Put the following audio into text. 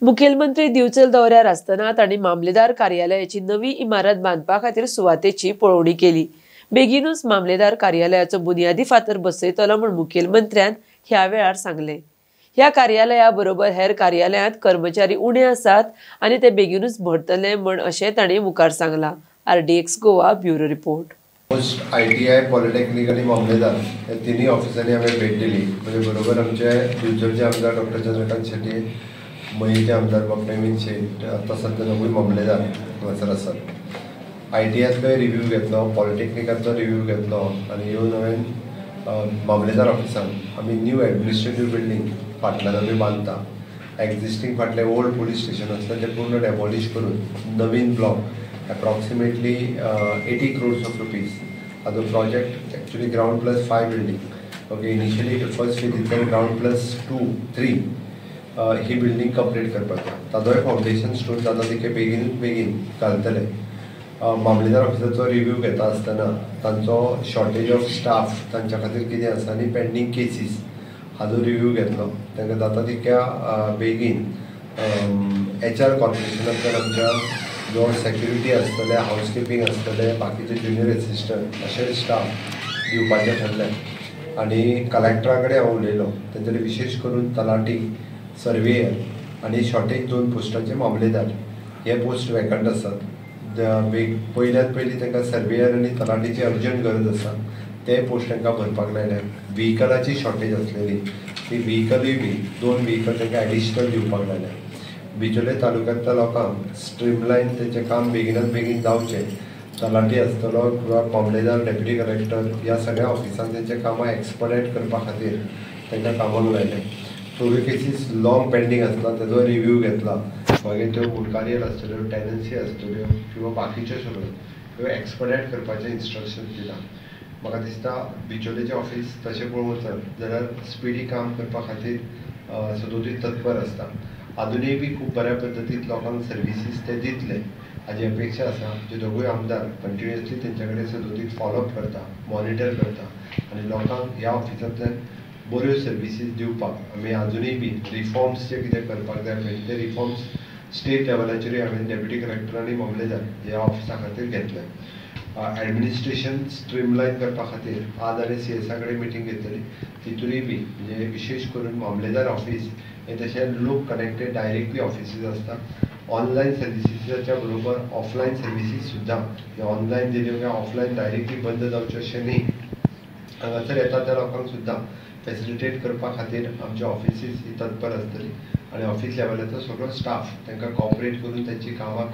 मुखेलमंत्री दिवचल दौऱ्यार आसतना तांणी मामलेदार कार्यालयाची नवी इमारत बांदपा खातीर सुवातेची पळोवणी केली. बेगीनूच मामलेदार कार्यालयाचो बुनियादी फातर बसयतलो म्हूण मुखेलमंत्र्यान ह्या वेळार सांगलें. ह्या कार्यालया बरोबर हेर कार्यालयांत कर्मचारी उणे आसात आनी ते बेगीनूच भरतले म्हूण अशें तांणी मुखार सांगलां. RDX Goa bureau report. Post ITI polytechnic आनी मामलेदार ह्या तिनूय ऑफिसांनी हांवें भेट दिली. म्हणजे बरोबर आमचे दिवचलचे आमदार डॉक्टर चंद्रकांत शेट्ये, मयेचे आमदार बाब प्रवीण शेट, आतां सद्या दोगूय मामलेदार हांगासर आसात. आयटीआयतलोय रिव्यू घेतलो, पॉलिटेक्निकाचो रिव्यू घेतलो आनी येवन हांवें मामलेदार ऑफिसान आमी न्यू एडमिनिस्ट्रेटीव बिल्डींग फाटल्यान आमी बांदता. एग्जिस्टींग फाटलें ओल्ड पुलीस स्टेशन आसता तें पूर्ण डेमोलिश करून नवीन block approximately 80 crores of rupees हाजो project, actually ground plus 5 building. Okay, initially first फेजींतल्यान ground plus 2, 3 ही बिल्डींग कंप्लीट करपाची. ताजोय फावंडेशन स्टोन जाता तितके बेगीन बेगीन घालतले. मामलेदार ऑफिसाचो रिव्यू घेता आसतना तांचो शॉर्टेज ऑफ स्टाफ तांच्या खातीर कितें आसा आनी पेंडींग केसीस हाजो रिव्यू घेतलो. तांकां जाता तितक्या बेगीन HR कॉर्पोरेशनांतल्यान आमच्या जो सेक्युरिटी आसतले, हावसकिपींग आसतले, बाकीचे ज्युनियर एसिस्टंट अशे स्टाफ दिवपाचें ठरलें. आनी कलेक्टरा कडेन हांव उलयलो, तेंच्यानी विशेश करून तलाठी, सर्वेयर आनी शॉर्टेज 2 पोस्टांचे मामलेदार हे पोस्ट वेकंट आसात. पयल्यात पयलीं तांकां सर्वेयर आनी तलाठीची अर्जंट गरज आसा, ते पोस्ट तांकां भरपाक लायले. व्हिकलाची शॉर्टेज आसलेली ती व्हिकलूय बी 2 व्हिकल तांकां एडिशनल दिवपाक लायले. बिचोले तालुक्यांतल्या लोकांक स्ट्रीमलायन तेंचें काम बेगिनात बेगीन जावचें, तलाठी आसतलो किंवा मामलेदार, डेप्युटी कलेक्टर ह्या सगळ्या ऑफिसान तेंचें कामां एक्सपडायट करपा खातीर तांकां कामाक लायलें. थोड्यो केसीस लॉंग पेंडींग आसता तेजो रिव्यू घेतला. मागीर त्यो गुडकारियल आसतल्यो, टेनन्सी आसतल्यो किंवा बाकीच्यो सगळ्यो त्यो एक्सपडायट करपाचें इन्स्ट्रक्शन दिलां. म्हाका दिसता बिचोलेचें ऑफिस तशें पळोवंक वचत जाल्यार स्पिडी काम करपा खातीर सदोदीत तत्पर आसता. आजुनूय बी खूब बऱ्या पद्दतीन लोकांक सर्विसीस ते दितले हाजी अपेक्षा आसा. जे दोगूय आमदार कंटिन्युअसली तेंच्या कडेन सदोदीत फॉलोअप करता, मॉनिटर करता आनी लोकांक ह्या ऑफिसांतल्यान बऱ्यो सर्विसीस दिवपाक आमी आजुनूय बी रिफॉर्म्स जे कितें करपाक जाय पळय ते रिफॉर्म्स स्टेट लेवलाचेरूय हांवें डेप्युटी कलेक्टर आनी मामलेदार ह्या ऑफिसा खातीर घेतले. एडमिनिस्ट्रेशन स्ट्रीमलायन करपा खातीर आज हांवें CSA कडेन मिटींग घेतली, तितूनय बी म्हणजे विशेश करून मामलेदार ऑफिस हे तशें लोक कनेक्टेड डायरेक्टली ऑफिसीस आसता. ऑनलायन सर्विसीसाच्या बरोबर ऑफलायन सर्विसीस सुद्दां हे ऑनलायन दिल्यो काय ऑफलायन डायरेक्टली बंद जावच्यो अशें न्ही, हांगासर येता त्या लोकांक सुद्दां फेसिलिटेट करपा खातीर आमचे ऑफिसीस ही तत्पर आसतली आनी ऑफिस लेवलाचो सगळो स्टाफ तांकां कॉपरेट करून तांची कामां